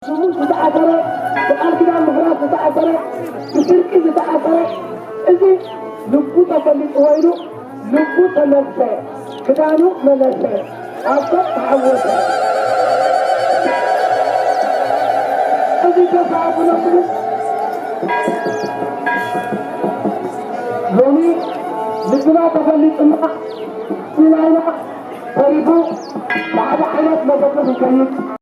ስሙ ዝተኣሰረ፣ ብቃል ኪዳን ምሕረት ዝተኣሰረ፣ ብስርቂ ዝተኣሰረ፣ እዚ ልቡ ተፈሊጥዎ ኢሉ ልቡ ተመልሰ፣ ክዳኑ መለሰ፣ ኣብ ሰብ ተሓወሰ። እዚ ተሳእኩ ነብሉ ሎሚ ልብና ተፈሊጥና፣ ስናይና ተሪፉ፣ ብሓደ ዓይነት መፈክር ንከይድ።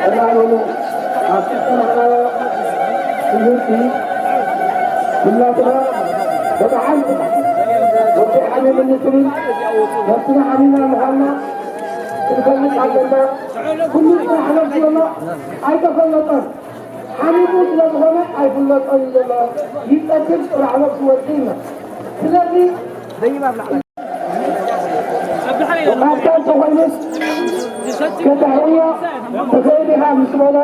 እናበሉ ኣብቲ ዝተረኽበ ትምህርቲ ኩላትና ብጣዕሚ ወዲሓ ንምንትብል ነብስና ሓሚና ምዃንና ክንፈልጥ ኣለና። ኩሉ ጥራሕ ነብሱ ዘሎ ኣይተፈለጠን። ሓሚሙ ስለ ዝኾነ ኣይፍለጦን እዩ ዘሎ። ይጠክብ ጥራሕ ነብሱ ወፂእና። ስለዚ ብቓልካ እንተኾይኑስ ከተሕርዮ ትኽእል ኢኻ ምስ በሎ፣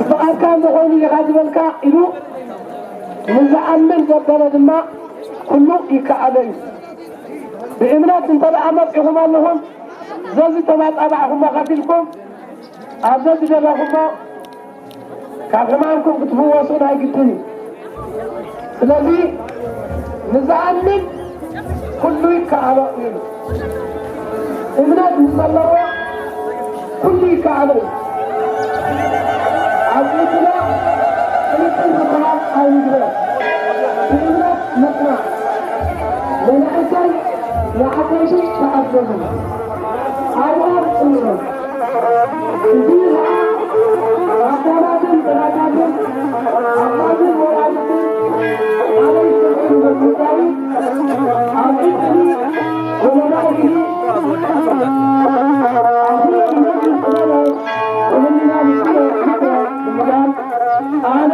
ብቓልካ እንተኾይኑ ኢኻ ዝበልካ ኢሉ ንዝኣምን ዘበለ ድማ ኩሉ ይከኣሎ እዩ። ብእምነት እንተ ደኣ መጺኹም ኣለኹም፣ ዘዝተባጻባዕኹሞ ከፊልኩም፣ ኣብ ዘዝደለኹሞ ካብ ሕማምኩም ክትፍወሱ ናይ ግድን እዩ። ስለዚ ንዝኣምን ኩሉ ይከኣሎ እዩ። እምነት ንዘለዎ ኩሉ ይከኣሎ እዩ። ኣብ ኢድና ጥርጥር ዝበሃል ኣይንግበር። ብእምነት ንጽናዕ። ንንእሰይ ንዓበይቲ ተኣዘዙ። ኣብኦም ጽንዑ። እዚ ኸኣ ኣቦታትን ብራታትን ኣሕዋትን ወላዲትን ኣበይ ስምዑ ንብል ምሳሌ ኣብ ዕድሊ ወለዳይ እዚ ኣዝዮም ነቲ ጥበበ ወህሊና ንጽሎ ንጽሎ ብምባል ኣነ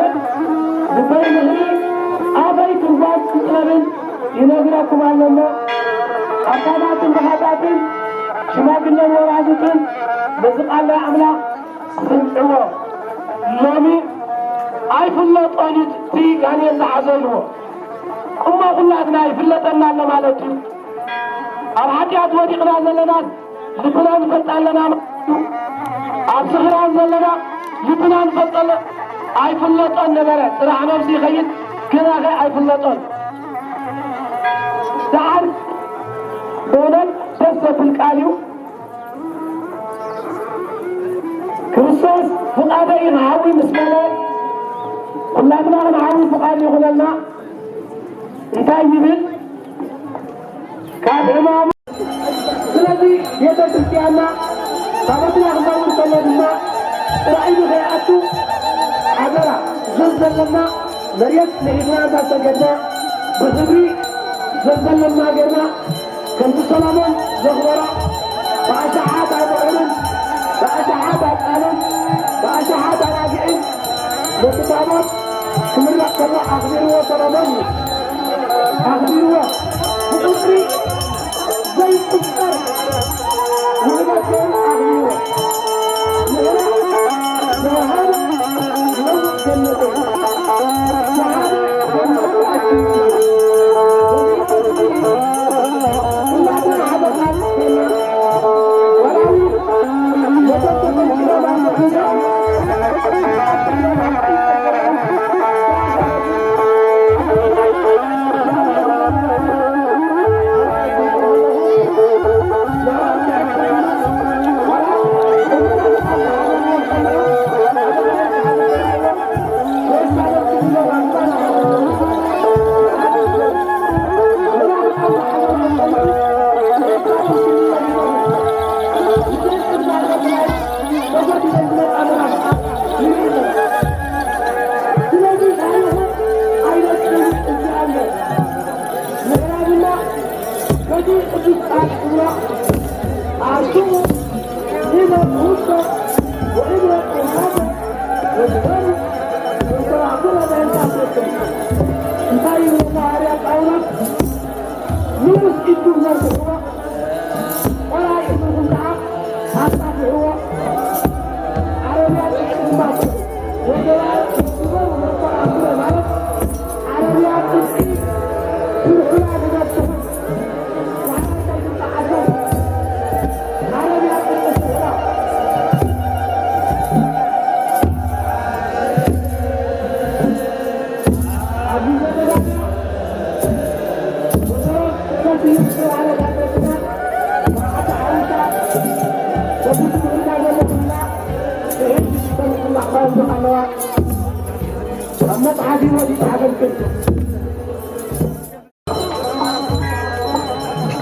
ልበይ ምኽሪ ኣበይ ትጓዝ ክጥበብን ይነግረኩም ኣሎ እሞ፣ ኣቦታትን ብራታትን ሽማግለን ወላዲትን ነዚ ቃል ናይ ኣምላኽ ስምዕዎ። ሎሚ ኣይፍለጦን እዩ እቲ ጋኔን ዝሓዘልዎ። እሞ ኩላትና ይፍለጠና ኣሎ ማለት እዩ። ኣብ ሓጢኣት ወዲቕና ዘለናስ ልብና ንፈልጥ ኣለና ማለት እዩ። ኣብ ስኽራን ዘለና ልብና ንፈልጥ ኣለ-፣ ኣይፍለጦን ነበረ። ጽባሕ ነብሲ ይኸይድ፣ ግናኸ ኣይፍለጦን። ደሓር ብእውነት ደስ ዘብል ቃል እዩ። ክርስቶስ ፍቓደይ ንዓዊ ምስ በለ፣ ኩላትና ክንዓዊ ፍቓድ ይኹነልና። እንታይ ይብል? ካብ ሕማም። ስለዚ ቤተ ክርስቲያንና ታቦትና ክኸውን ከሎ ድማ ጥራይ ንኸይኣቱ ሓደራ። ዘዘለና መሬት ንኢድና እንዳሰገድና ብኽብሪ ዘዘለና ጌርና ከምቲ ሰሎሞን ዘኽበሮ ብኣሽሓት ኣቡዑርን ብኣሽሓት ኣጣልን ብኣሽሓት ኣባጊዕን ነቲ ታቦት ክምረቕ ከሎ ኣኽቢርዎ ሰሎሞን እዩ። ኣኽቢርዎ ብቁጽሪ ዘይቁጸር ውህበት ገይሩ ኣኽቢርዎ። ንሕና ዝወሃበ ነዊሕ ገነት እዩ። ዝሃበ ገነት ይኣክል እዩ።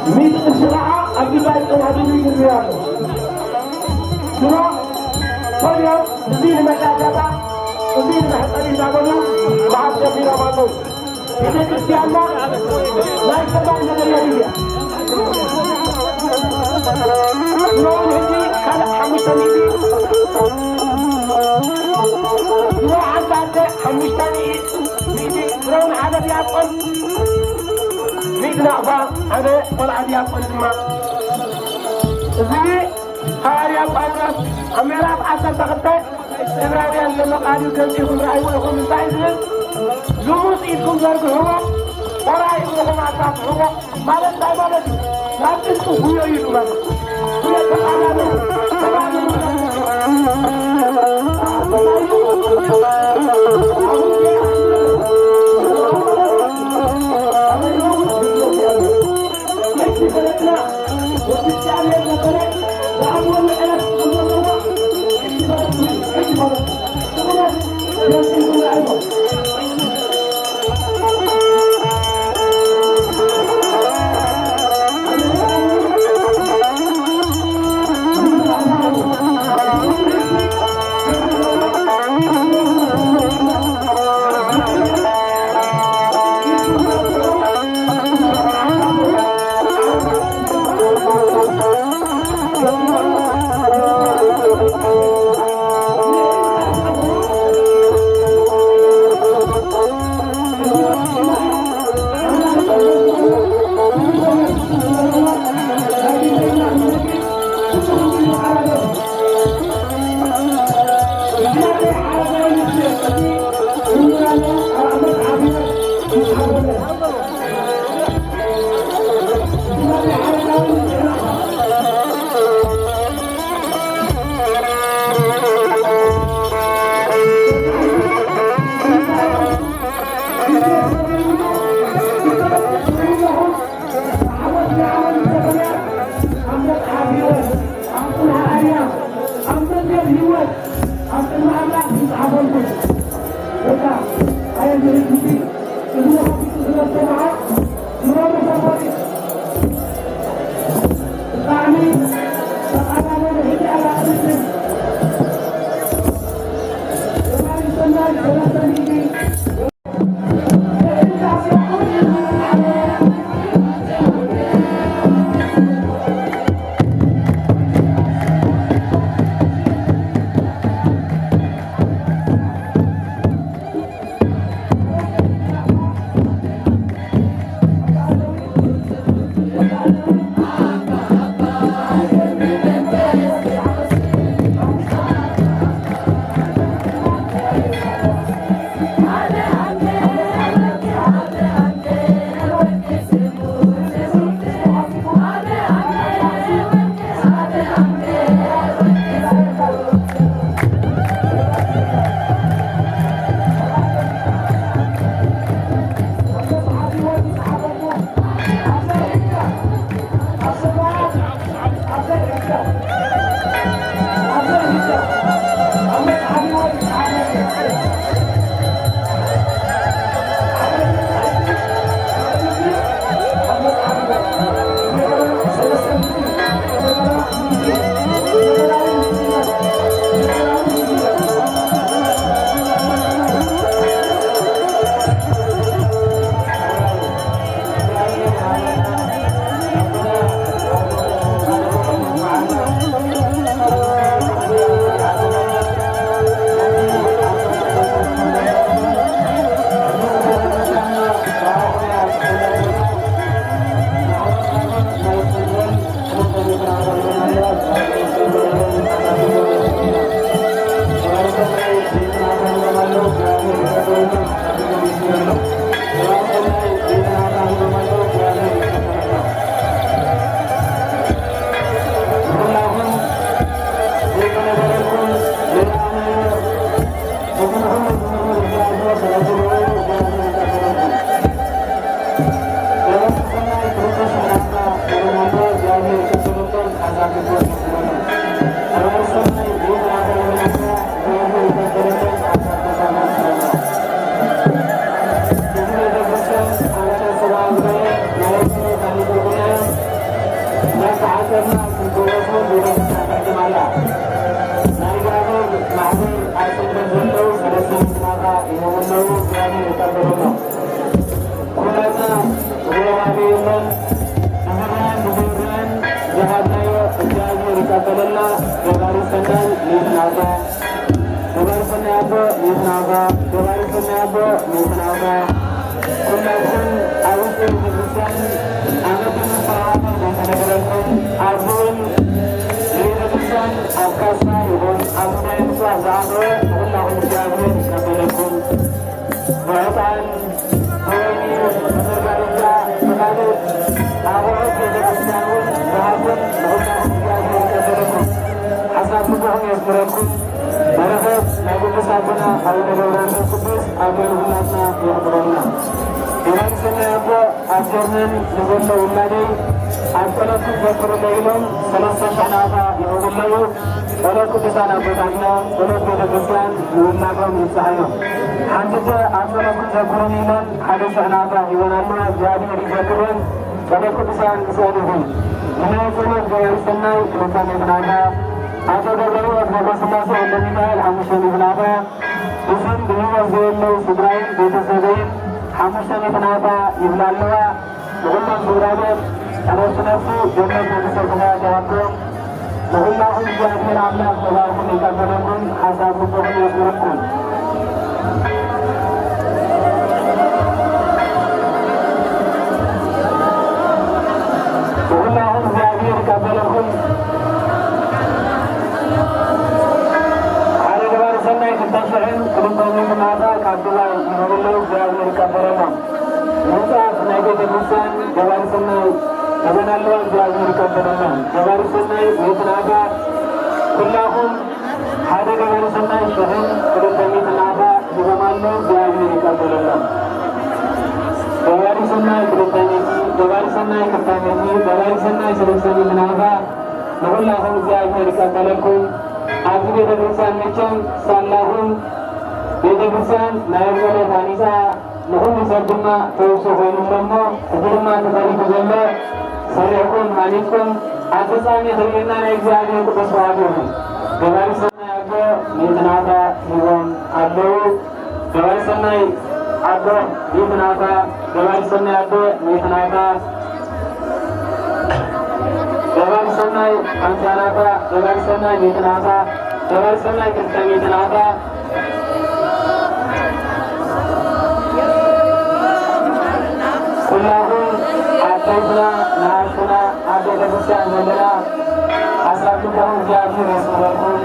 ሚእቲ ቅርሺ ከዓ ኣብ ግንባር ተዋህዶ ይግርያ ኣሎ። ድሮ ኮልዮም እዚ ንመጋገዛ፣ እዚ ንመሕፀሪ እንዳበሉ መዓት ጀሚሮም ኣለዉ። ቤተ ክርስቲያንና ናይ ሰማይ መደበር እያ። ድሮ እውን ሕጂ ካልእ ሓሙሽተ ሚእቲ፣ ድሮ ሓንቲ ኣደ ሓሙሽተ ሚእቲ፣ ሚእቲ፣ ድሮ እውን ሓደ ዲያቆን ሚእቲ ናቕፋ፣ ሓደ ቆልዓ ዲያቆን ድማ። እዚ ሃዋርያ ጳውሎስ ኣብ ምዕራፍ ዓሰርተ ክልተ ዕብራውያን ዘሎ ቃል እዩ። ገንፂኹም ረኣይዎ ኢኹም። እንታይ ዝብል? ልሙስ ኢድኩም ዘርግሕዎ፣ ቆራይ እግርኹም ኣሳፍሕዎ ማለት እንታይ ማለት እዩ? ናብ ጥንቂ ጉዮ ኢሉ ማለት እዩ። ጉዮ ተቓላበሩ፣ ተቓላበሩ። ንዘለዉ እግዚኣብሔር ይቀበለና። ኩላትና ዝወሃበ የለን። ብዝርያን ብዘይርያን ዝሃብናዮ እግዚኣብሔር ይቀበለና። ገባሪ ሰናይ ምእንቲ ናብራ፣ ገባሪ ሰናይ ኣቦ ምእንቲ ናብራ፣ ገባሪ ሰናይ ኣቦ ምእንቲ ናብራ። ኩላትኩም ኣብ ውሽጢ ቤተክርስትያን ኣመት ምስተዋፈር ዘይተነገረልኩም፣ ኣብዚ እውን ንቤተክርስትያን ኣብ ካሳ ይኹን ኣብ ሙዳየ ምጽዋት ዝኣተወ ንኹላኹም እግዚኣብሔር ይቀበለኩም። ብዕጣን፣ ብወይኒ፣ ብመጋረጃ፣ ብኻልእ ኣቑሑት ቤተክርስትያን እውን ዝሃብኩም ንኹላኹም እግዚኣብሔር ይቀበለኩም። ሓሳብ ልብኹም የስምረልኩም። በረኸት ናይ ቅዱስ ኣቦና ኣቡነ ገብረ መንፈስ ቅዱስ ኣብ ልዕሊ ኩላትና የሕድረልና። ገባሪ ሰናይ ኣቦ ኣብ ጀርመን ንዘሎ ውላደይ ኣብ ጸሎትኩም ዘክሩለይ ኢሎም ሰለስተ ሽሕ ናቕፋ ይህቡ ኣለዉ። ጸሎት ቅዱሳን ኣቦታትና፣ ጸሎት ቤተ ክርስቲያን ንውላዶም ይብጽሓዮም። ሓንቲ እደ ኣብ ጸሎትኩም ዘክሩኒ ኢለን ሓደ ሽሕ ናቕፋ ሂበን ኣለዋ። እግዚኣብሔር ይዘክረን። ጸሎት ቅዱሳን ምስኦም ይኹን። ንናይ ጸሎት ገባሪ ሰናይ ክልተ ሚእቲ ናቕፋ፣ ኣቶ ገብረህይወት ገብረስላሴ ወልደሚካኤል ሓሙሽተ ሚእቲ ናቕፋ፣ ብስም ብህይወት ዘየለዉ ስድራይን ቤተሰበይን ሓሙሽተ ሚእቲ ናቕፋ ይብላ ኣለዋ። ንኹሎም ስድራ ቤት ዕረፍቲ ነፍሲ ገነት መንግስተ ሰማያት ይሃብኩም። ንኹላኹም እግዚኣብሔር ኣምላኽ ምሕረቱ ይቀበለልኩም፣ ሓሳብ ልብኹም የስምረልኩም። ንኹላኹም እግዚኣብሔር ይቀበለልኩም። ሓደ ገባሪ ሰናይ ክልተ ሽሕን ክልተ ሚእትን ናቕፋ ካብ ዱባይ ይህቡ ኣለዉ፣ እግዚኣብሔር ይቀበለሎም። ምንጻፍ ናይ ቤተ ክርስቲያን ገባሪ ሰናይ ሒዘን ኣለዋ፣ እግዚኣብሔር ይቀበለለን። ገባሪ ሰናይ ሚእቲ ናቕፋ፣ ኩላኹም ሓደ ገባሪ ሰናይ ሽሕን ክልተ ሚእትን ናቕፋ ሒዞም ኣለዉ፣ እግዚኣብሔር ይቀበለሎም። ገባሪ ሰናይ ክልተ ሚእቲ፣ ገባሪ ሰናይ ክልተ ሚእቲ፣ ገባሪ ሰናይ ሰለስተ ሚእቲ ናቕፋ ንኹላኹም እግዚኣብሔር ይቀበለልኩም። ኣብዚ ቤተ ክርስቲያን መቸም ሳላኹም ቤተ ክርስቲያን ናይ ጸሎት ሃኒጻ ንኹሉ ሰብ ድማ ተውሶ ኮይኑሎም እሞ፣ እዚ ድማ ተፈሪቱ ዘሎ ሰሪሕኩም ሃኒጽኩም ኣብ ፍጻሜ ክርእየና ናይ እግዚኣብሔር ቅዱስ ፍቓዱ ይኹን። ገባሪ ሰናይ ኣቦ ሚእቲ ናቕፋ ሂቦም ኣለዉ። ገባሪ ሰናይ ኣቦ ሚእቲ ናቕፋ፣ ገባሪ ሰናይ ኣቦ ሚእቲ ናቕፋ፣ ገባሪ ሰናይ ሓምሳ ናቕፋ፣ ገባሪ ሰናይ ሚእቲ ናቕፋ፣ ገባሪ ሰናይ ክልተ ሚእቲ ናቕፋ። ኩላኹም ዓበይትና ንኣሽቱና ኣብ ቤተ ክርስቲያን ዘለና ሓሳብ ልብኹም እግዚኣብሔር የስምረልኩም።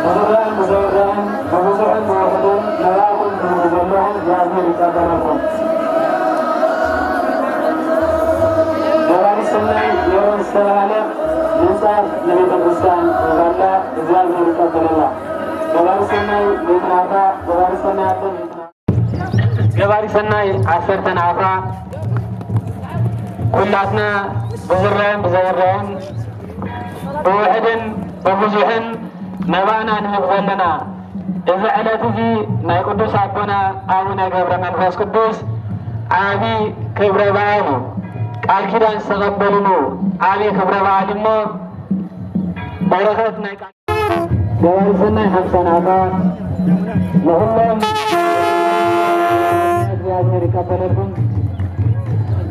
ብዝረአን ብዘይረአን ብብዙሕን ብውሑድን ናባኹም ትህቡ ዘለኹም እግዚኣብሔር ይቀበለልኩም። ገባሪ ሰናይ ሜሮን ዝተባህለ ምንጻፍ ንቤተ ክርስቲያን ሂባላ፣ እግዚኣብሔር ይቀበለላ። ገባሪ ሰናይ ሚእቲ ናቕፋ፣ ገባሪ ሰናይ ኣቦ ሚእቲ ናቕፋ። ገባሪ ሰናይ ዓሰርተ ናቕፋ፣ ኩላትና ብዝረአን ብዘይረአን ብውሕድን ብብዙሕን መባእና ንህብ ዘለና። እዚ ዕለት እዚ ናይ ቅዱስ ኣቦና ኣቡነ ገብረ መንፈስ ቅዱስ ዓቢ ክብረ በዓል እዩ። ቃል ኪዳን ዝተቐበልሉ ዓቢ ክብረ በዓል እሞ በረኸት ናይ ቃል ገባሪ ሰናይ ሓምሳ ናቕፋ ንኹሎም እግዚኣብሔር ይቀበለልኩም።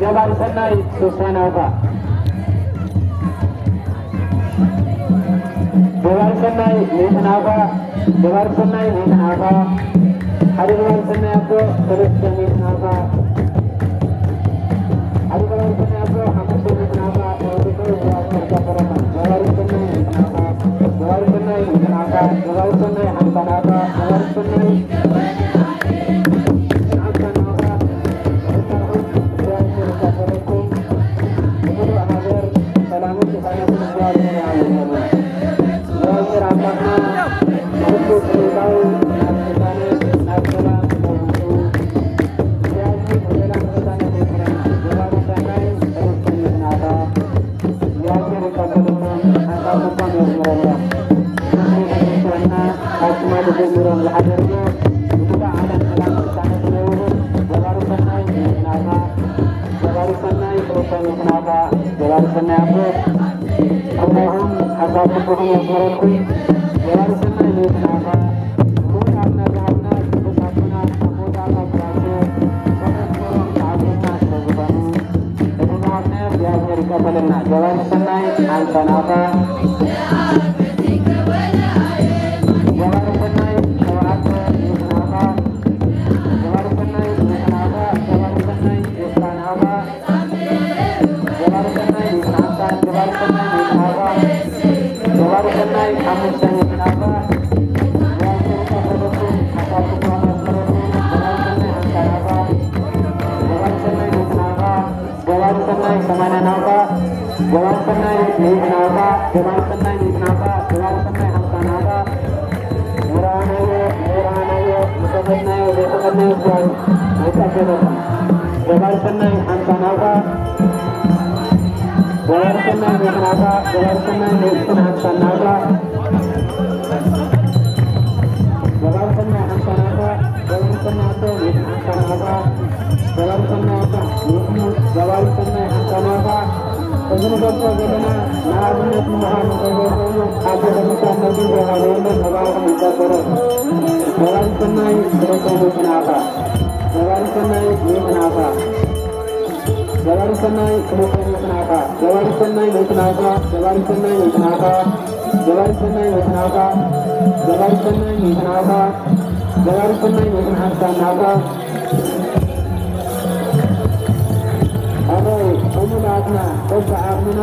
ገባሪ ሰናይ ስልሳ ናቕፋ፣ ገባሪ ሰናይ ሚእቲ ናቕፋ፣ ገባሪ ሰናይ ሚእቲ ናቕፋ፣ ሓደ ገባሪ ሰናይ ኣቦ ሰለስተ ሚእቲ ናቕፋ፣ ሓደ ገባሪ ሰናይ ኣቦ ሓሙሽተ ሚእቲ ናቕፋ፣ ገባሪ ሰናይ ሚእቲ ናታ፣ ገባሪ ሰናይ ሓምሳ ናታ። ዝረኣናዮ፣ ዘይረኣናዮ፣ ዝፈቐድናዮ፣ ዘይፈቐድናዮ፣ ገባሪ ሰናይ ሓምሳ ናታ። ገባሪ ሰናይ ሚእቲ ናታ፣ ገባሪ ሰናይ ሚእትን ሓምሳን ናታ። ገባሪ ሰናይ ሓምሳ ናታ፣ ገባሪ ሰናይ ኣቦ ሚእትን ሓምሳ ናታ። ገባሪ ሰናይ ኣቦ ሚእቲ፣ ገባሪ ሰናይ ሓምሳ ናታ። እዚ ንገልጾ ዘለና ንኣብነት ንምዃኑ እንተዘይኮይኑ፣ ኣብ ቤተክርስትያን ነቲ ዝተዋህበ የለን፣ ንባዕልኹም ይቀበሎ። ገባሪ ሰናይ ክልተ ሚእቲ ናታ። ገባሪ ሰናይ ሚእቲ ናታ። ገባሪ ሰናይ ክልተ ሚእቲ ናታ። ገባሪ ሰናይ ሚእቲ ናታ። ገባሪ ሰናይ ሚእቲ ናታ። ገባሪ ሰናይ ሚእቲ ናታ። ገባሪ ሰናይ ሚእቲ ናታ። ገባሪ ሰናይ ሚእትን ሓምሳን ናታ። ኣቦይ፣ እሙናትና በብዓቕምና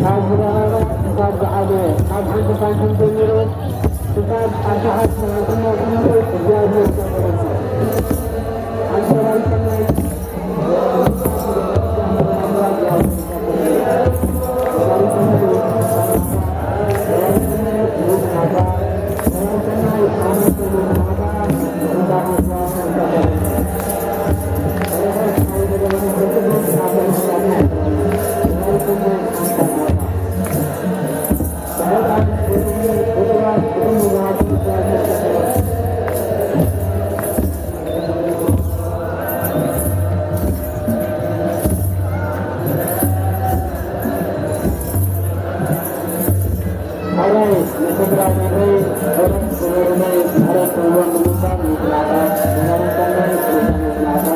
ካብ ዝረቐቐ ክሳብ ዝዓበየ፣ ካብ ሓንቲ ሳንቲም ጀሚሩ ክሳብ ኣሽሓት ዝሃብኩሞ ኩሉ እግዚኣብሔር ይቀበለኩም። ሓንቲ ገባሪ ሰናይ ሓራይ ንስድራ ቤተይ፣ ጸሎት ግበሩለይ፣ ምሕረት ትህቦም ብምባል ምጽናዕታ፣ ዝነበረ ሰናይ ቅዱሳን ምጽናዕታ።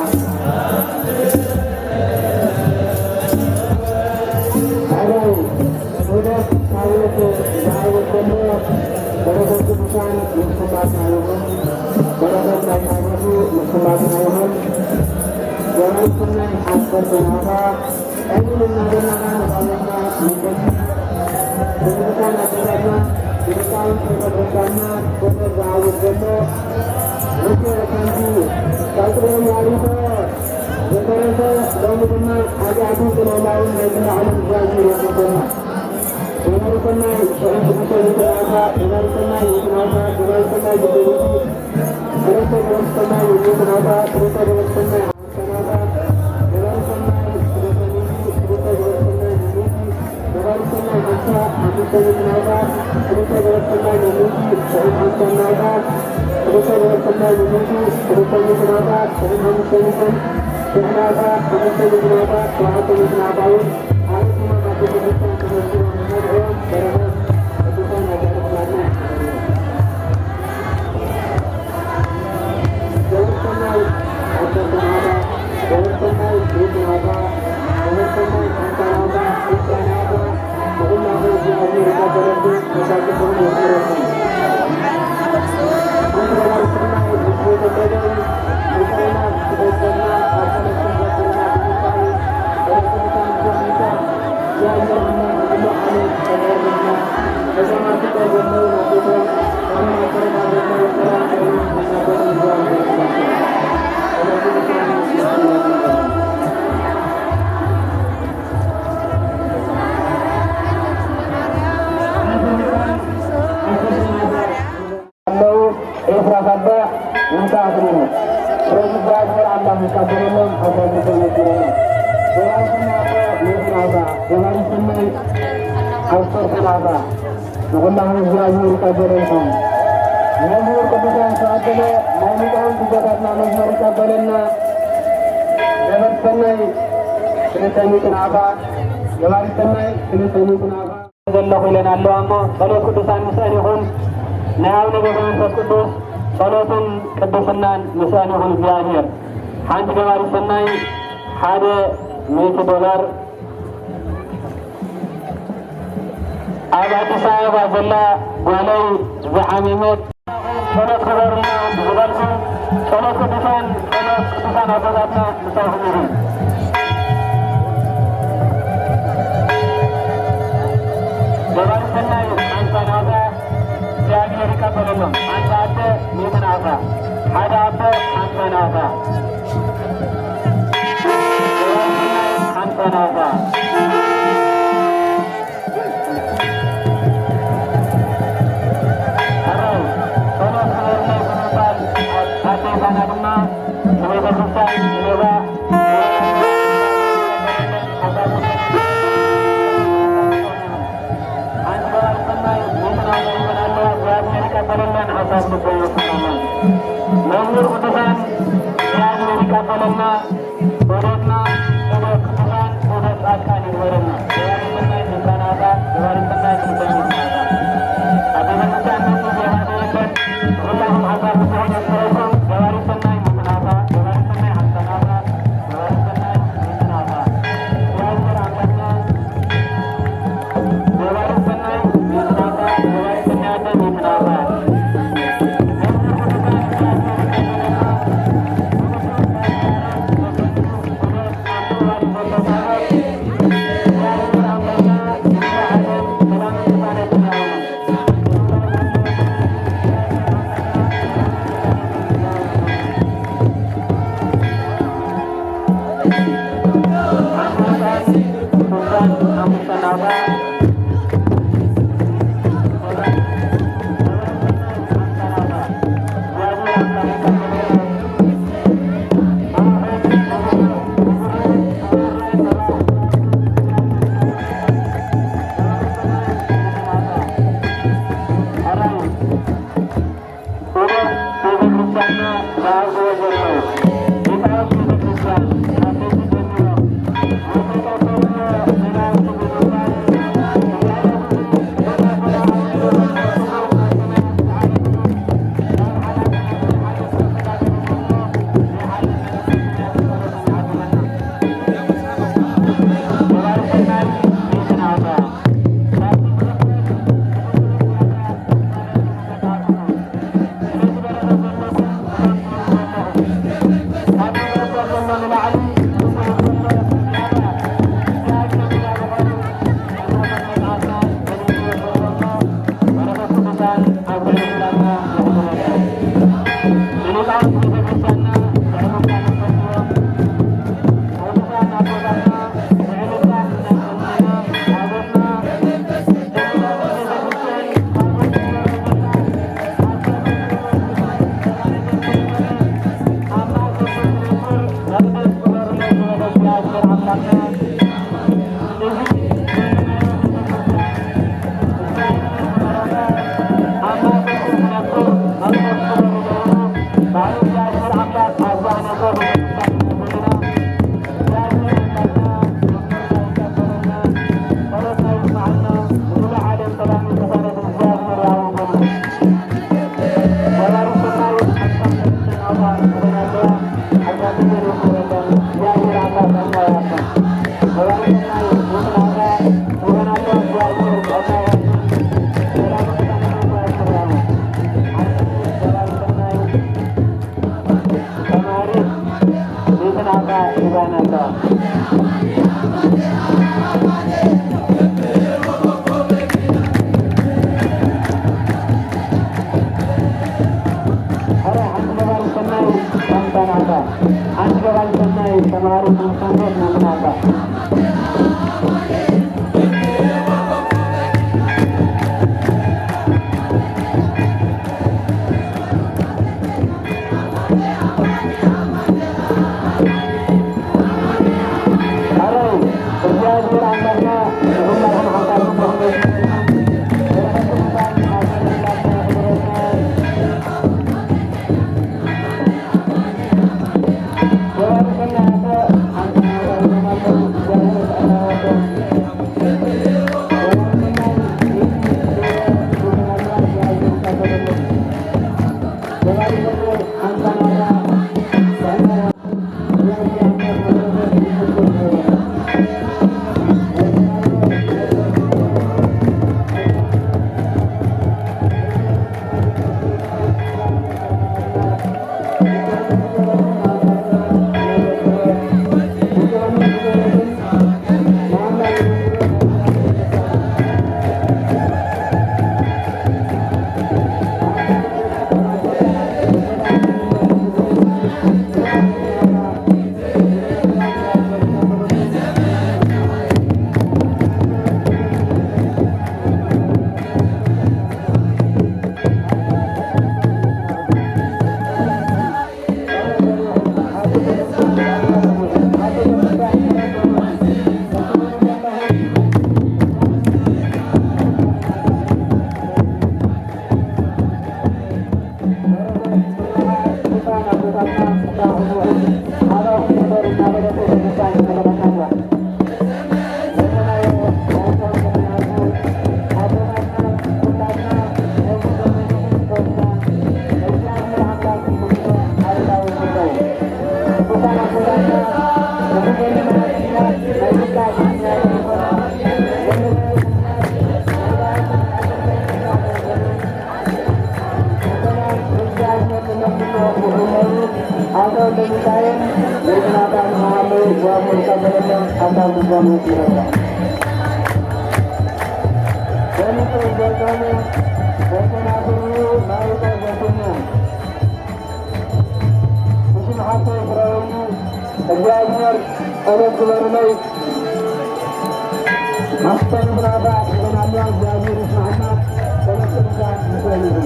ሓራይ ዑደት ታቦት ዝዓወት ዘሎ በረኸት ቅዱሳን ምስ ኩላትና ይኹን። በረኸት ናይ ታቦቱ ምስ ኩላትና ይኹን። ዘመንኩናይ ሓሰር ናታ ዕድል እናደለና ንባቦትና ንገስ። ብቅዱሳን ኣቦታትና ብሊቃውንት ቤተክርስትያንና ቁጥር ዝዓወት ዘሎ ርቱዕ ከንቱ ካብ ቅድሚ ማሪቶ ዝተረፈ ሎሚ ድማ ሓጢኣትን ጽልኦታውን ናይ ኩሉ ዓለም እግዚኣብሔር የስርፈና። ገባሪ ሰናይ ጥዑም ዝግጅት ይትናታ፣ ገባሪ ሰናይ ይትናታ፣ ገባሪ ሰናይ ይትናታ፣ ክልተ ገባሪ ሰናይ ይትናታ፣ ክልተ ገባሪ ሰናይ ይትናታ፣ ገባሪ ሰናይ ክልተ ሚእቲ፣ ክልተ ገባሪ ሰናይ ሚእቲ፣ ገባሪ ሰናይ ሓምሳ፣ ሓሙሽተ ሚእቲ ናውታ፣ ክልተ ገባሪ ሰናይ ሚእቲ፣ ጥዑም ሓምሳ ናውታ፣ ክልተ ገባሪ ሰናይ ሚእቲ፣ ክልተ ሚእቲ ናውታ፣ ጥዑም ሓሙሽተ ሚእቲ፣ ሽሕ ናውታ፣ ሓሙሽተ ሚእቲ ናውታ፣ ሸውዓተ ሚእቲ ናውታ እውን ኣለዉ። ኤፍራታ ኣባ ምንታ ኣኽሊሉ። ስለዚ እግዚኣብሔር ኣምላኽ ይቀበለሎም፣ ኣባ ይቀበለሎም። ገባሪ ሰናይ ኣባ ሚእቲ ናውታ፣ ገባሪ ሰናይ ዓሰርተ ናውታ። ንኹላኹም እግዚኣብሔር ይቀበለልኩም። መዝሙር ቅዱሳን ዝተቐበለ ናይ ሊቃውንቲ ኣቦታትና መዝሙር ይቀበለልና። ገባሪ ሰናይ ክልተ ሚእቲ ናውታ፣ ገባሪ ሰናይ ክልተ ሚእቲ ናውታ። ዘለኹ ኢለን ኣለዋ እሞ፣ ጸሎት ቅዱሳን ምስአን ይኹን። ናይ ኣቡነ ገብረ መንፈስ ቅዱስ ጸሎትን ቅድስናን ምስአን ይኹን እግዚኣብሔር። ሓንቲ ገባሪ ሰናይ ሓደ ሚእቲ ዶላር። ኣብ ኣዲስ ኣበባ ዘላ ጓለይ ዝሓመመት ጸሎት ግበሩልና ዝበልኩም፣ ጸሎት ቅዱሳን፣ ጸሎት ቅዱሳን ኣቦታትና ምሳኹም ይኹን። ገባሪ ሰናይ ሓምሳ ናውታ እግዚኣብሔር ይቀበለሎም። ሓንቲ ኣደ ሚእቲ ናውታ፣ ሓደ ኣቦ ሓምሳ ናውታ። ገባሪ ሰናይ ሓምሳ ናውታ። መዝሙር ቅዱሳን እግዚኣብሔር ይቀበለና። ዑደትና ዑደት ቅዱሳን ዑደት ጻድቃን ይግበረና። ገባሪሰናይ ምእመናን፣ ገባሪሰናይ ቅዱሳን ምእመናን። ኣብ ቤተክርስቲያን መጥቶ ዜማ የለን። ሁላችሁም ሐሳብ ብትሆን ያስፈረድኩም። ገባሪሰናይ ምእመናን፣ ገባሪሰናይ ሐሳናት፣ ገባሪሰናይ ምእመናን። እግዚአብሔር አምላክና ገባሪሰናይ ምእመናን፣ ገባሪሰናይ ምእመናን። ሐረ ሓንቲ ገባሪ ሰናይ ሳምሳን ኣታ፣ ሓንቲ ገባሪ ሰናይ ተማሃሪ ሳምሳን ሮት ናምናታ። ሐረ እግዚኣብሔር ኣምላኽና ንኹላትና ሓሳብ ንኹን ኣቶ ሚካኤል ወይናታ ንሃሉ ዋሙን ቀበለሎም ኣታ ጉዛሙ ይረዳ። ወሊቶ ዘርጋሙ ወተናፍሩ ናይታ ዘቱኛ። ብስም ሓሳይ ፍራውዩ እግዚኣብሔር ጸሎት ግበሩለይ። ማስተር ብራዳ ይሆናሉ። እግዚኣብሔር ይስማዕና። ጸሎት ቅዱሳን ይሰልሉ።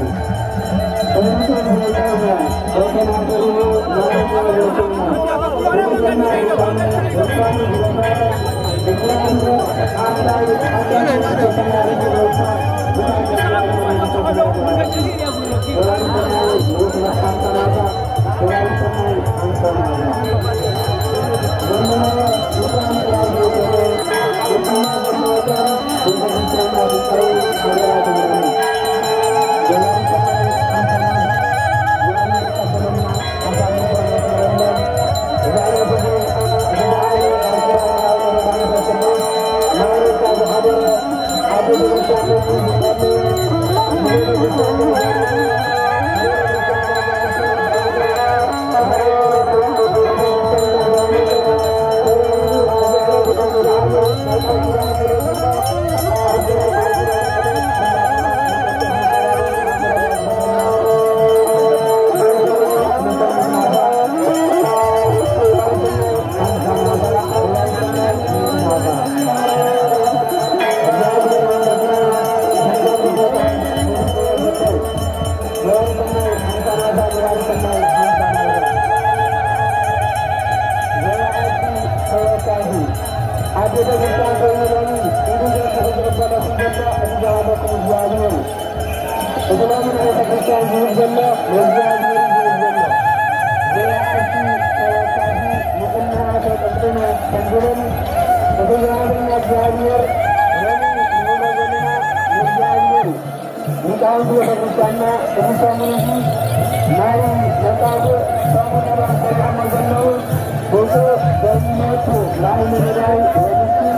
ኣብ ቤተ ክርስቲያን ኮይኑ ሎሚ ኢዱ ዘርጊሑ ዝቕበለኩም ዘሎ እቲ ዝሃበኩም እግዚኣብሔር እዩ። እቲ ሎሚ ንቤተ ክርስቲያን ዝህብ ዘሎ ንእግዚኣብሔር እዩ ዝህብ ዘሎ። ዘይኣርሲ ተወካሲ ንቕንያ ተጠቅመ ከም ዝብል እቲ ዝሃበና እግዚኣብሔር ሎሚ ንህቦ ዘለና ንእግዚኣብሔር እዩ። ሊቃውንቲ ቤተክርስትያንና እዚ ሰሙን እዚ ናይ መጻጉዕ ሰሙን እዮም ኣኽቢሮሞ ዘለዉ። ብፁዕ በይነቱ ላዕለ ነዳይ ወምስኪን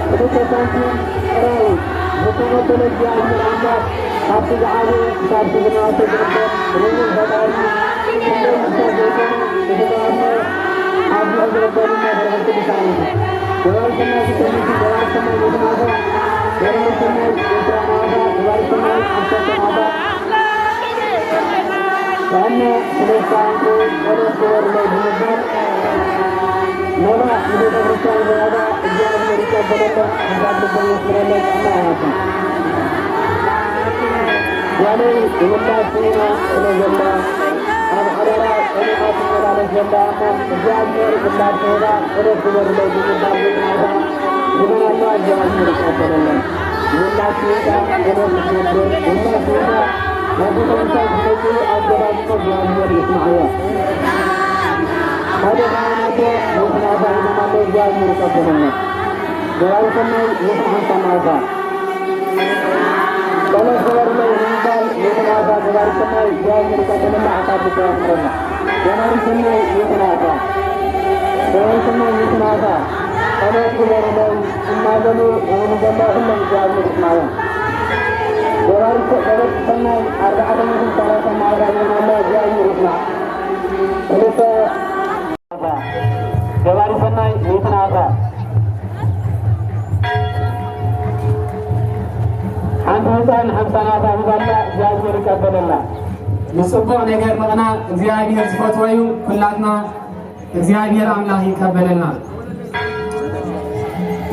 ክልተ ሳንቲም ጥራይ ዝተቐበለ እግዚኣብሔር ኣምላኽ፣ ካብቲ ዝዓበየ ክሳብ ዝናተ ዝርከብ ርሁም ፈጣሪ፣ ኩሎም ምስታ ዘይኮነ እቲ ዝቐመ ኣብ ልዕሊ ዝረከቡና በረኸት ቅዱሳን እዩ። ገባሪ ሰናይ ክሰሚቲ፣ ገባሪ ሰናይ ቤትናታ፣ ገባሪ ሰናይ ኤርትራናታ፣ ገባሪ ሰናይ ኣሰተናታ፣ ዋና ስለስተ ዓንቁ ጸሎት ግበሩለይ ብምባል፣ ኖላ ንቤተ ክርስቲያን ዝያዳ እግዚኣብሔር ይቀበለሎም፣ ሕሳብ ልቦም የስምረሎም፣ ጥዕና ይሃብኩም። ጓለይ ይምላስ ኢና ስለ ዘላ፣ ኣብ ሓደራ ጸኒዓ ትመላለስ ዘላ እሞ፣ እግዚኣብሔር ምላስ ይህባ፣ ጸሎት ግበሩለይ ብምባል፣ ዝናታ ዝመናታ እግዚኣብሔር ይቀበለሎም። ወላዲተ ኣምላክ ገብረ፣ ወላዲተ ኣምላክ ገብረ፣ ወላዲተ ኣምላክ ገብረ፣ ኣገባዝሞ እግዚኣብሔር ይስምዓዮ። ሓደ ካህናት ምስናታ ኢሎም ኣለዉ፣ እግዚኣብሔር ይቀበለና። ገባሪ ሰናይ ምስናታ ናታ። ጸሎት ገበሩለይ ንምባል ምስናታ ገባሪ ሰናይ እግዚኣብሔር ይቀበለና፣ ሓሳብ ልቦ ያስምረና። ገባሪ ሰናይ ምስናታ። ገባሪ ሰናይ ምስናታ። ጸሎት ግበሩለይ እናበሉ ዝብሉ ዘለዉ ኩሎም እግዚኣብሔር ይስምዓዮም። ገባሪ ሰ-፣ ገባሪ ሰናይ ኣርባዕተ ሚእትን ሰላሳ መዓልቲ ኣልዒልና ኣሎ፣ እግዚኣብሔር ይስማዕ። ክልተ ገባሪ ሰናይ ሚእትን ኣታ ሓንቲ ህፃን ሓምሳ ናታ ሂባላ፣ እግዚኣብሔር ይቀበለላ። ንጽቡቕ ነገር ምቕናእ እግዚኣብሔር ዝፈትዎ እዩ። ኩላትና እግዚኣብሔር ኣምላኽ ይቀበለልና።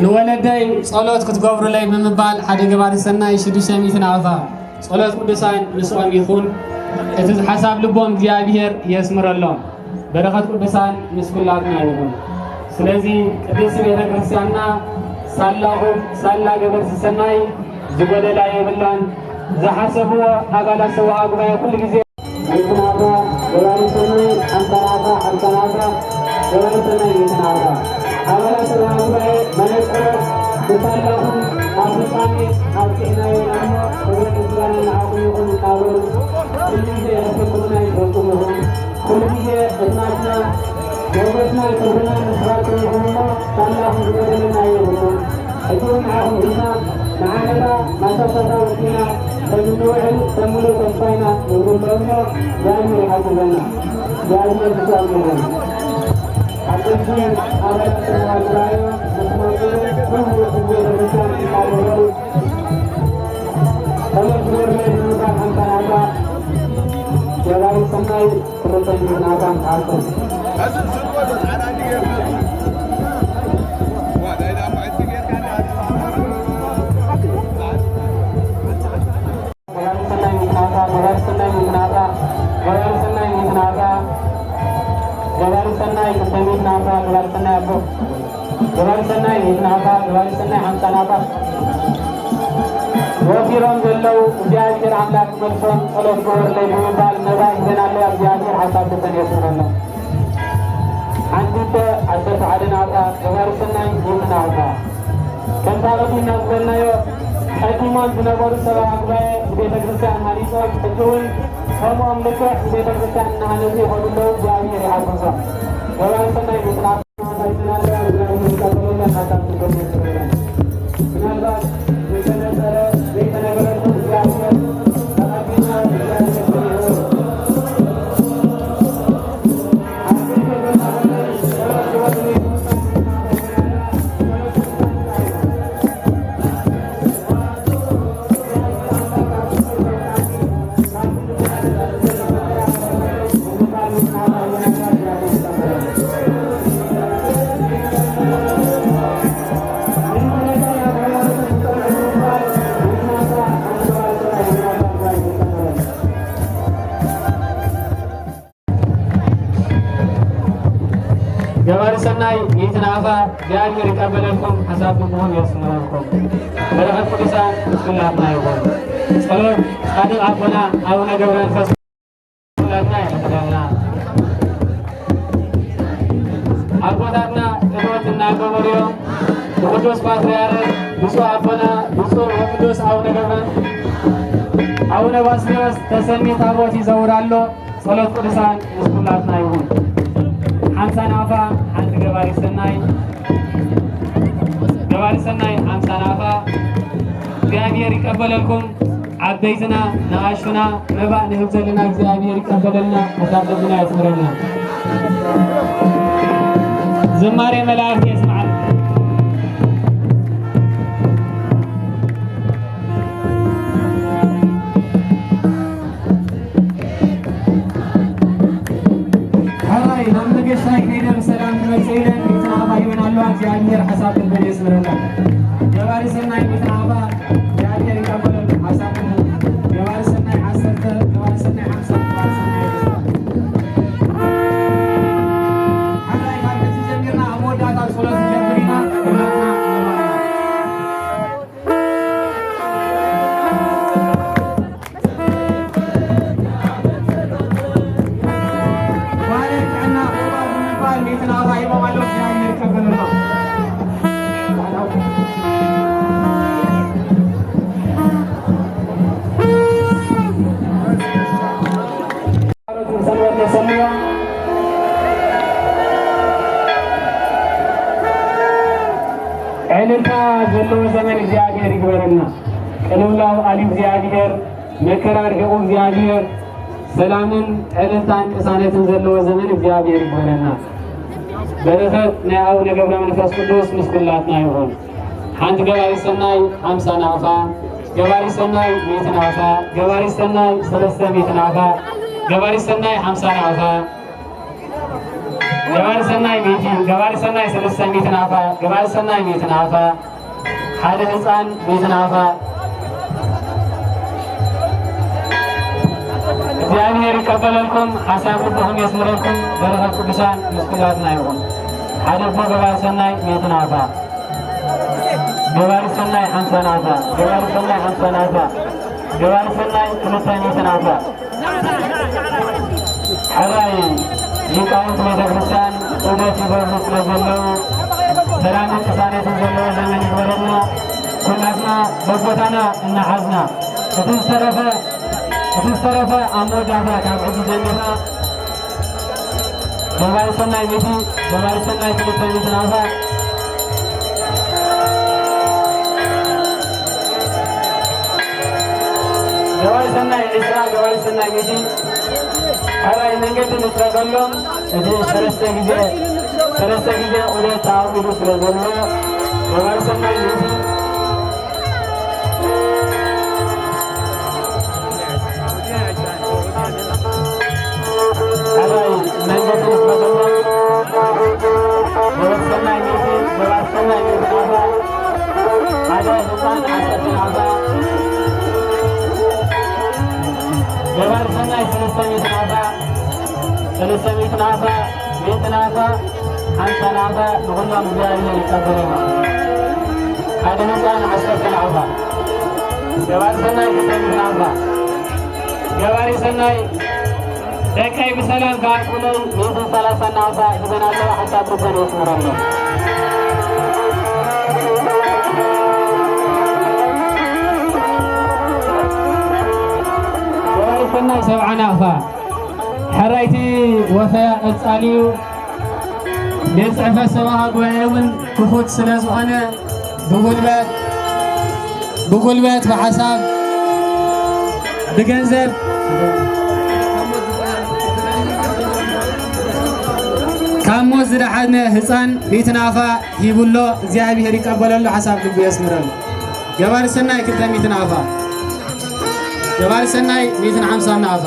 ንወለደይ ጸሎት ክትገብሩለይ ብምባል ሓደ ገባሪ ሰናይ ሽዱሽተ ሚእቲ ናቕፋ። ጸሎት ቅዱሳን ምስኦም ይኹን። እቲ ሓሳብ ልቦም እግዚኣብሔር የስምረሎም። በረኸት ቅዱሳን ምስ ኩላትና ይኹን። ስለዚ ቅድስቲ ቤተ ክርስቲያንና ሳላኹም ሳላ ገበርቲ ሰናይ ዝጎደላ የብላን። ዝሓሰብዎ ኣባላት ሰውዓ ጉባኤ ኩሉ ግዜ ይትናባ፣ ገባሪ ሰናይ ኣንተናባ፣ ኣንተናባ፣ ገባሪ ሰናይ ይትናባ። ኣባላት ሰውዓ ጉባኤ መለኮት ብሳላኹም ኣብ ፍጻሜ ኣብቂዕናዮ ኢና እሞ፣ ክብርን ምስጋናን ንዓኹም ይኹን እናበሉ ኩሉ ግዜ የሕፍርኩምና ይሕፍርኩም ይኹን። ኩሉ ግዜ እዝናትና ሞገስና ክብርና ንስኻትኩም ይኹን እሞ፣ ሳላኹም ዝጎደለና የብልናን። ሕጂ እውን ንዓኹም ሒዝና ንዓመታ ማሳሳታ ወጺና ከም እንውዕል ከም ምሉእ ተስፋ ኢና ንብሉ እሞ፣ እግዚኣብሔር ይሓግዘና። እግዚኣብሔር ምስኦም ይኹን። ሓቀይቲ ኣባላት ተማሃሮ ምስ መጹ ኩሉ ህዝቢ ቤተክርስትያን እናገበሩ ጸሎት ግበሩለይ ብምባል ሓምሳ ናታ ገባሪ ሰናይ ክልተ ሚእቲ ናታ ንዓኩም። ገባሪ ሰናይ ሚእቲ ናታ፣ ገባሪ ሰናይ ሚእቲ ናታ፣ ገባሪ ሰናይ ሚእቲ ናታ፣ ገባሪ ሰናይ ክልተ ሚእቲ ናታ፣ ገባሪ ሰናይ ኣቦ። ገባሪ ሰናይ ሚእቲ ናታ፣ ገባሪ ሰናይ ሓምሳ ናታ። ወፊሮም ዘለዉ እግዚኣብሔር ኣምላክ መልሶም ጸሎት ግበሩለይ ብምባል መባ ሒዘን ኣለዋ። እግዚኣብሔር ሓሳብ ልበን የስምረሎም። ሓንቲ ኣደ ዓሰርተ ሓደ ናታ፣ ገባሪ ሰናይ ሚእቲ ናታ። ከምታ ቀዲምና ዝበልናዮ ቀዲሞም ዝነበሩ ሰብዓ ጉባኤ ንቤተ ክርስቲያን ሃኒጾም፣ ሕጂ እውን ከምኦም ልክዕ ንቤተ ክርስቲያን እናሃነጹ ይኸዱ ኣለዉ። እግዚኣብሔር ይሓግዞም። ገባሪ ሰናይ ሚእቲ ናታ። ገባሪ ሰናይ ሚእቲ ናቕፋ እግዚኣብሔር ይቀበለልኩም፣ ሓሳብ ልብኹም የስምረልኩም። በረኸት ቅዱሳን ምስ ኩላትና ይኹን። ጸሎት ጻድቕ ኣቦና ኣቡነ ገብረ መንፈስ ኣቦታትና ጸሎት እናገበሩ እዮም። ንቅዱስ ፓትርያርክ ብፁዕ ኣቦና ብፁዕ ወቅዱስ ኣቡነ ገብረ ኣቡነ ባስልዮስ ተሰሚ ታቦት ይዘውር ኣሎ። ጸሎት ቅዱሳን ምስ ኩላትና ይሁን። ሓምሳ ናቕፋ ሓንቲ ገባሪ ሰናይ፣ ገባሪ ሰናይ ሓምሳ ናቕፋ። እግዚኣብሔር ይቀበለልኩም። ዓበይትና ንኣሽቱና መባእ ንህብ ዘለና እግዚኣብሔር ይቀበለልና፣ መሳርሕትና የስምረልና። ዝማሬ መላእክት የስምዓልና። ሕራይ ናብ መገሻይ ከይደ ብሰላም ክመጽእ ኢለን ቤትና ኣባ ይበን ኣለዋ። እግዚኣብሔር ሓሳብ ልበን የስምረላ። ገባሪ ሰናይ ቤትና ኣባ እግዚኣብሔር ይቀበለሉ። ሓሳብ ገባሪ ሰናይ ዓሰርተ፣ ገባሪ ሰናይ ሓምሳ፣ ገባሪ ሰናይ ዕስራ። ሕራይ ካብ ሕጂ ጀሚርና ኣብ መወዳእታ ጸሎት ክንገብር ኢና። ኩላትና ንባርኽ። ጓለ ጥዕና ቁሩባ ብምባል ቤትና ኣባሂቦም ኣለዉ። እግዚኣብሔር ይቀበለና። ሰንበት ተሰምዮ ዕልልታ ዘለዎ ዘመን እግዚኣብሔር ይግበረልና። ቅልውላው ኣልዩ እግዚኣብሔር፣ መከራ ርሒቑ እግዚኣብሔር፣ ሰላምን ዕልልታን ቅሳነትን ዘለዎ ዘመን እግዚኣብሔር ይግበረልና። በረኸት ናይ ኣቡነ ገብረ መንፈስ ቅዱስ ምስ ኩላትና ይኹን። ሓንቲ ገባሪ ሰናይ ሓምሳ ናቕፋ፣ ገባሪ ሰናይ ሚእቲ ናቕፋ፣ ገባሪ ሰናይ ሰለስተ ሚእቲ ናቕፋ፣ ገባሪ ሰናይ ሓምሳ ናቕፋ፣ ገባሪ ሰናይ ሚእቲ፣ ገባሪ ሰናይ ሰለስተ ሚእቲ ናቕፋ፣ ገባሪ ሰናይ ሚእቲ ናቕፋ፣ ሓደ ህፃን ሚእቲ ናቕፋ። እግዚኣብሔር ይቀበለልኩም፣ ሓሳብ ልብኹም የስምረልኩም፣ በረኸት ቅዱሳን ምስ ኩላትና ይኹን። ሓደ እቦ ገባሪ ሰናይ ሚእቲ ናቕፋ፣ ገባሪ ሰናይ ሓምሳ ናቕፋ፣ ገባሪ ሰናይ ሓምሳ ናቕፋ፣ ገባሪ ሰናይ ክልተ ሚእቲ ናቕፋ። ሕራይ ሊቃውንት ቤተ ክርስቲያን ዑደት ይገብሩ ስለ ዘለዉ ሰላምን ቅሳነትን ዘለዎ ዘመን ይግበረልና። ኩላትና በቦታና እናሓዝና እቲ ዝተረፈ እቲ ዝተረፈ ኣብ መወዳእታ ካብ ሕጂ ጀሚርና ገባሪ ሰናይ ሚእቲ፣ ገባሪ ሰናይ ክልተ ሚእቲ ናቕፋ፣ ገባሪ ሰናይ ዕስራ፣ ገባሪ ሰናይ ሚእቲ። ሕራይ መንገዲ ንፅረገሎም። እቲ ሰለስተ ግዜ፣ ሰለስተ ግዜ ዑደት ተኣቒዱ ስለ ዘሎ ገባሪ ሰናይ ሚእቲ። ሕራይ መንገዲ ንፅረገሎም። ገባሪ ሰናይ ሚእቲ፣ ገባሪ ሰናይ ሚእቲ ናቕፋ። ሓደ ህፃን ዓሰርተ ናቕፋ። ገባሪ ሰናይ ሰለስተ ሚእቲ ናቕፋ። ሰለስተ ሚእቲ ናቕፋ፣ ሚእቲ ናቕፋ፣ ሓምሳ ናቕፋ ንኹሎም እግዚኣብሔር ይቀበለና። ሓደ ህፃን ዓሰርተ ናቕፋ። ገባሪ ሰናይ ክልተ ሚእቲ ናቕፋ። ገባሪ ሰናይ ደቀይ ብሰላም ክኣርኩለይ ሚእቲ ሰላሳ ናቕፋ ሂበን ኣለዋ። ሓሳብ ልበን የስምረሎም። ገባሪ ሰናይ ሰብዓ ናቕፋ። ሕራይቲ ወፈያ ቀጻሊ እዩ። ቤት ጽሕፈት ሰበኻ ጉባኤ እውን ክፉት ስለ ዝኾነ ብጉልበት፣ ብጉልበት፣ ብሓሳብ፣ ብገንዘብ ካብ ሞት ዝደሓነ ህፃን ሚእቲ ናቕፋ ሂቡሎ። እግዚኣብሔር ይቀበለሉ፣ ሓሳብ ልቡ የስምረሉ። ገባሪ ሰናይ ክልተ ሚእቲ ናቕፋ፣ ገባሪ ሰናይ ሚእትን ሓምሳን ናቕፋ።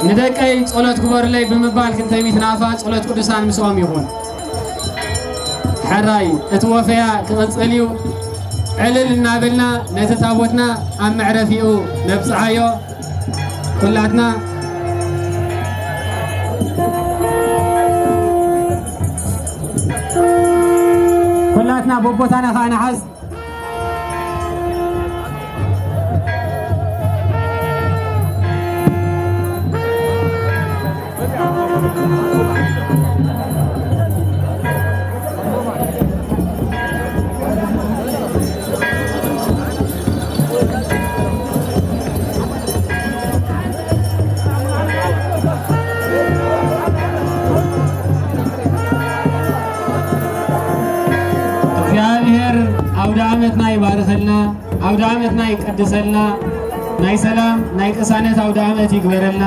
ንደቀይ ጸሎት ግበሩለይ ብምባል ክልተ ሚእቲ ናቕፋ ጸሎት ቅዱሳን ምስኦም ይኹን። ሕራይ እቲ ወፈያ ክቕጽል እዩ። ዕልል እናበልና ነቲ ታቦትና ኣብ መዕረፊኡ ነብጽሓዮ። ኩላትና፣ ኩላትና በቦታና ኸኣ ንሓዝ። እግዚኣብሔር ኣውደ ዓመትና ይባርኸልና፣ ኣውደ ዓመትና ይቀድሰልና፣ ናይ ሰላም ናይ ቅሳነት ኣውደ ዓመት ይግበረልና።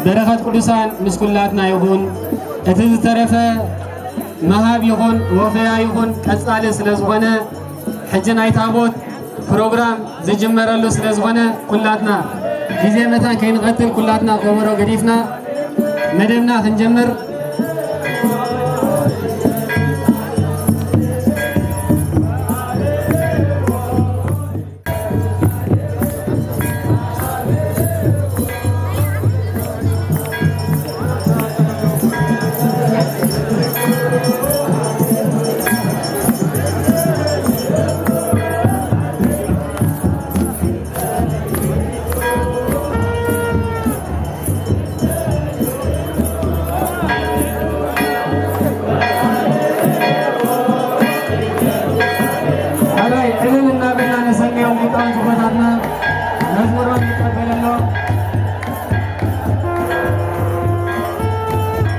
በረኸት ቅዱሳን ምስ ኩላትና ይኹን። እቲ ዝተረፈ ምሃብ ይኹን ወፈያ ይኹን ቀጻሊ ስለ ዝኾነ፣ ሕጂ ናይ ታቦት ፕሮግራም ዝጅመረሉ ስለ ዝኾነ፣ ኩላትና ግዜ መታን ከይንቐትል፣ ኩላትና ከበሮ ገዲፍና መደብና ክንጀምር። ሕራይ ዕልል እናበልና ነሰንዮም ሊቃውንቲ ኣቦታትና መዝሙሮም ይቀበለሎም።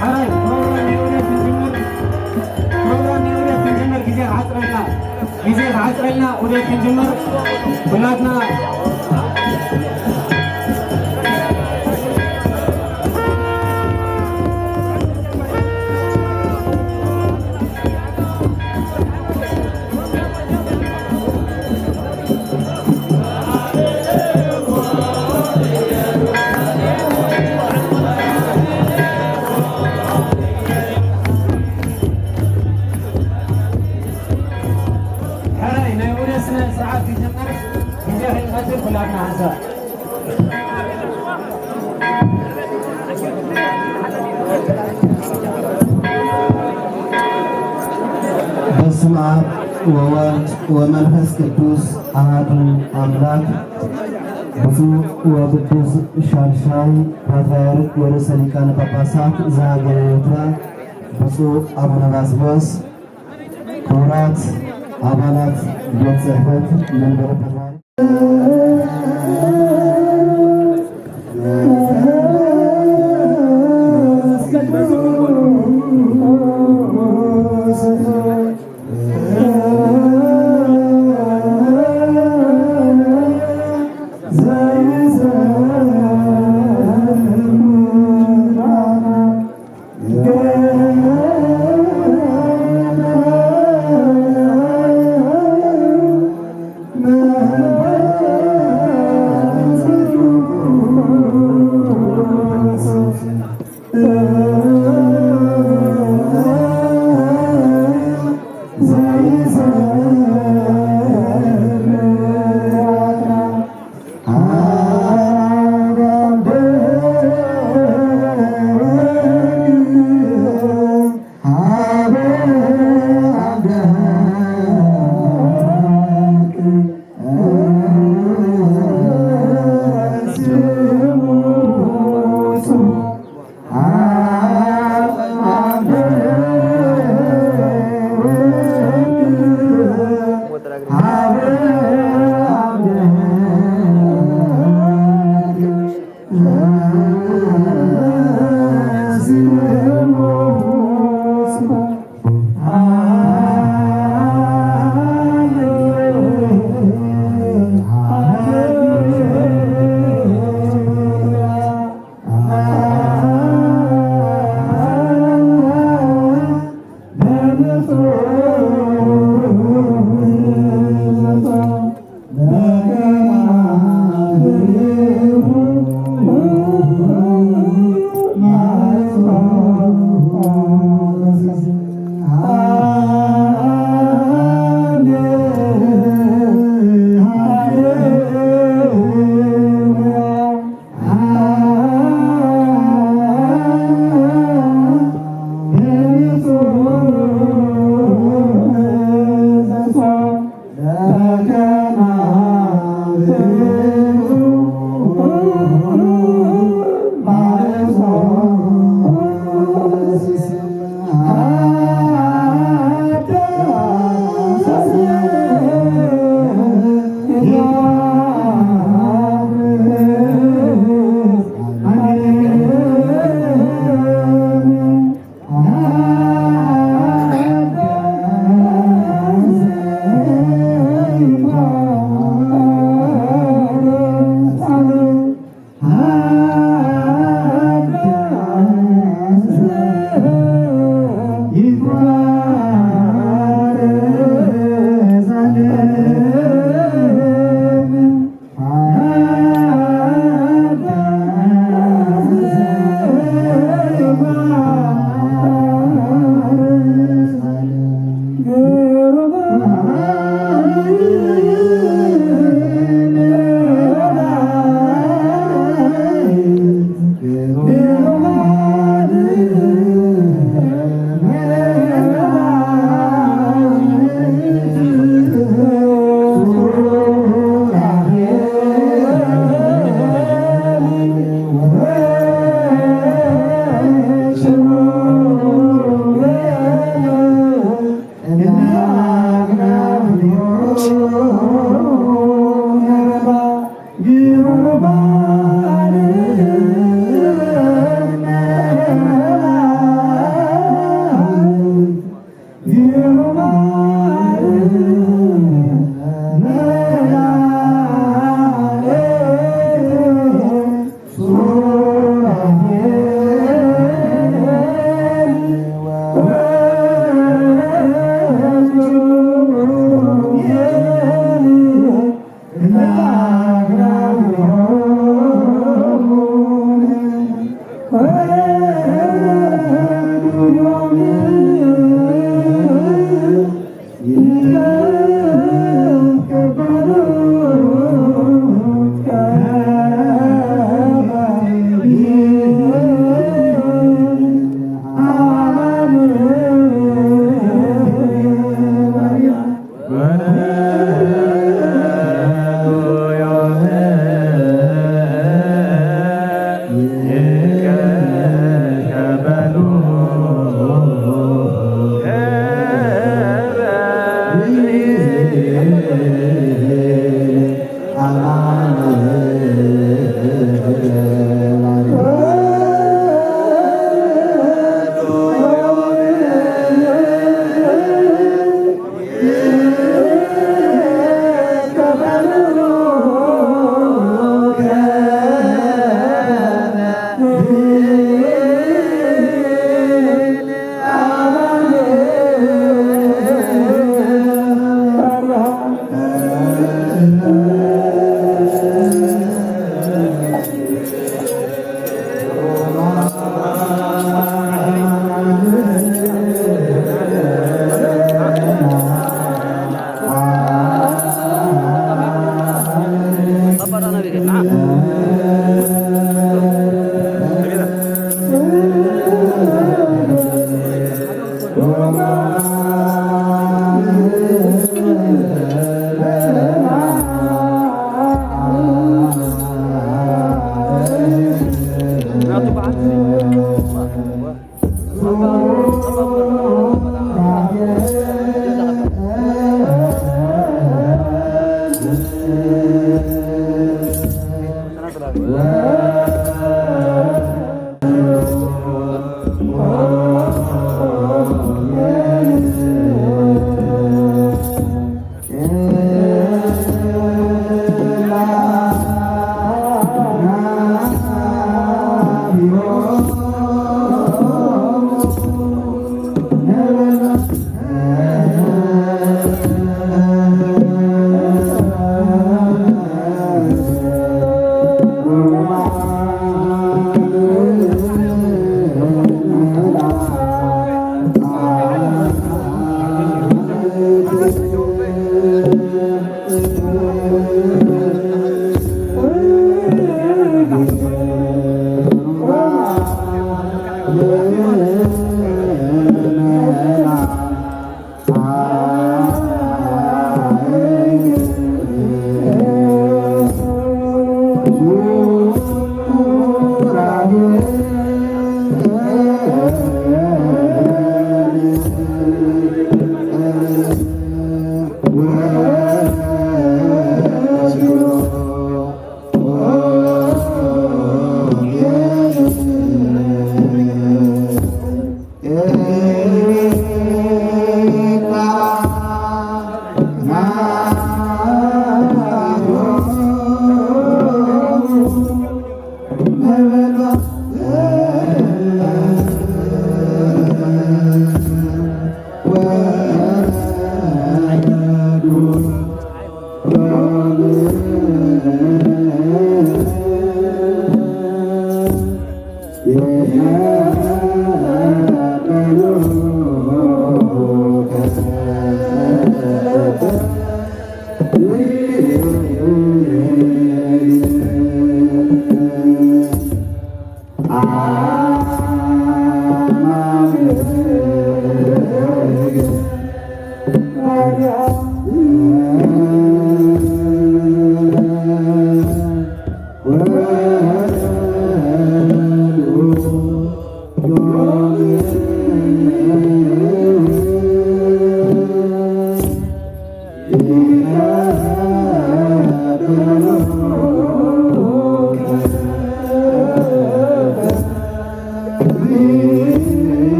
ሕራይ ፕሮግራም ናይ ዑደት ክንጅምር፣ ፕሮግራም ናይ ዑደት ክንጅምር ግዜ ክዓጽረልና፣ ግዜ ክዓጽረልና ዑደት ክንጅምር ኩላትና። ሕራይ ናይ ዑደት ስነ ስርዓት ክጅምር ግዜ ከይንቐትል ኩላትና ሓንሳብ። በስመ አብ ወወልድ ወመንፈስ ቅዱስ አሐዱ አምላክ። ብፁዕ ወቅዱስ ሻልሻይ ፓትርያርክ ወርእሰ ሊቃነ ጳጳሳት ዘሀገረ ኤርትራ ብፁዕ አቡነ ባስልዮስ፣ ክቡራት አባላት ቤት ጽሕፈት መንበረ ፓትርያርክ፣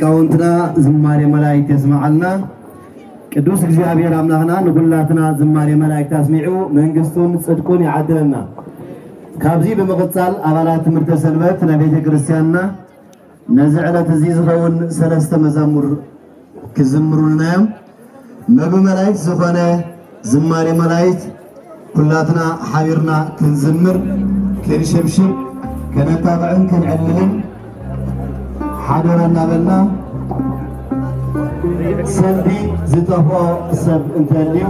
ሊቃውንትና ዝማሬ መላእክት የስምዓልና። ቅዱስ እግዚኣብሔር ኣምላኽና ንኹላትና ዝማሬ መላእክት ኣስሚዑ መንግስቱን ጽድቁን ይዓድለና። ካብዚ ብምቕጻል ኣባላት ትምህርተ ሰንበት ናይ ቤተ ክርስቲያንና ነዚ ዕለት እዚ ዝኸውን ሰለስተ መዛሙር ክዝምሩልና እዮም። መብ መላእክት ዝኾነ ዝማሬ መላእክት ኩላትና ሓቢርና ክንዝምር፣ ክንሽብሽብ፣ ከነጣቕዕን ክንዕልልን ሓደራ እናበልና፣ ሰልዲ ዝጠፍኦ ሰብ እንተልዩ፣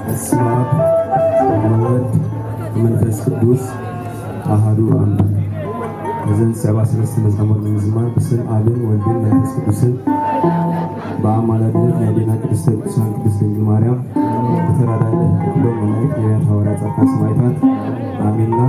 በስመ አብ ወወልድ ወመንፈስ ቅዱስ አሐዱ አምላክ። እዘን ሰባ ሰለስተ መዛሙር ንምዝማር ብስም ኣብን ወልድን መንፈስ ቅዱስን፣ ብኣማላድነት ናይ ኣዴና ቅድስተ ቅዱሳን ቅድስት ድንግል ማርያም፣ ብተራዳእነት ኩሎም መላእክት፣ ነቢያት፣ ሃዋርያት፣ ጻድቃን፣ ሰማዕታት፣ ኣሜንና።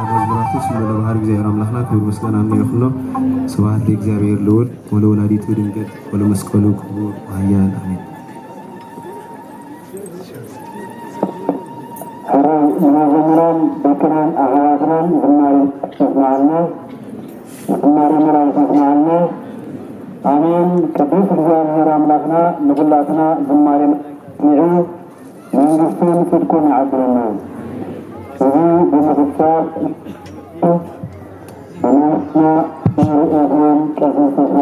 መዝሙራቱ ስም ለባህር እግዚኣብሔር ኣምላኽና ክብር ምስጋና ይኹኖ። ስብሐት ለእግዚኣብሔር ልዑል ወለወላዲቱ ድንግል ወለመስቀሉ ክቡር ኃያል ኣሜን። ሕራይ ንመዘምራን ደቅናን ኣሕዋትናን ዝማሬ ተስምዓልና፣ ዝማሬ መላእክት ተስምዓልና። ኣሜን። ቅዱስ እግዚኣብሔር ኣምላኽና ንኹላትና ዝማሬ መላእክት ኣስሚዑ መንግስቱን ጽድቁን ይዓድለና። እዚ ብምፍጻም ብመንግስትና ኤፍሬም ቀሲስ ተስፋ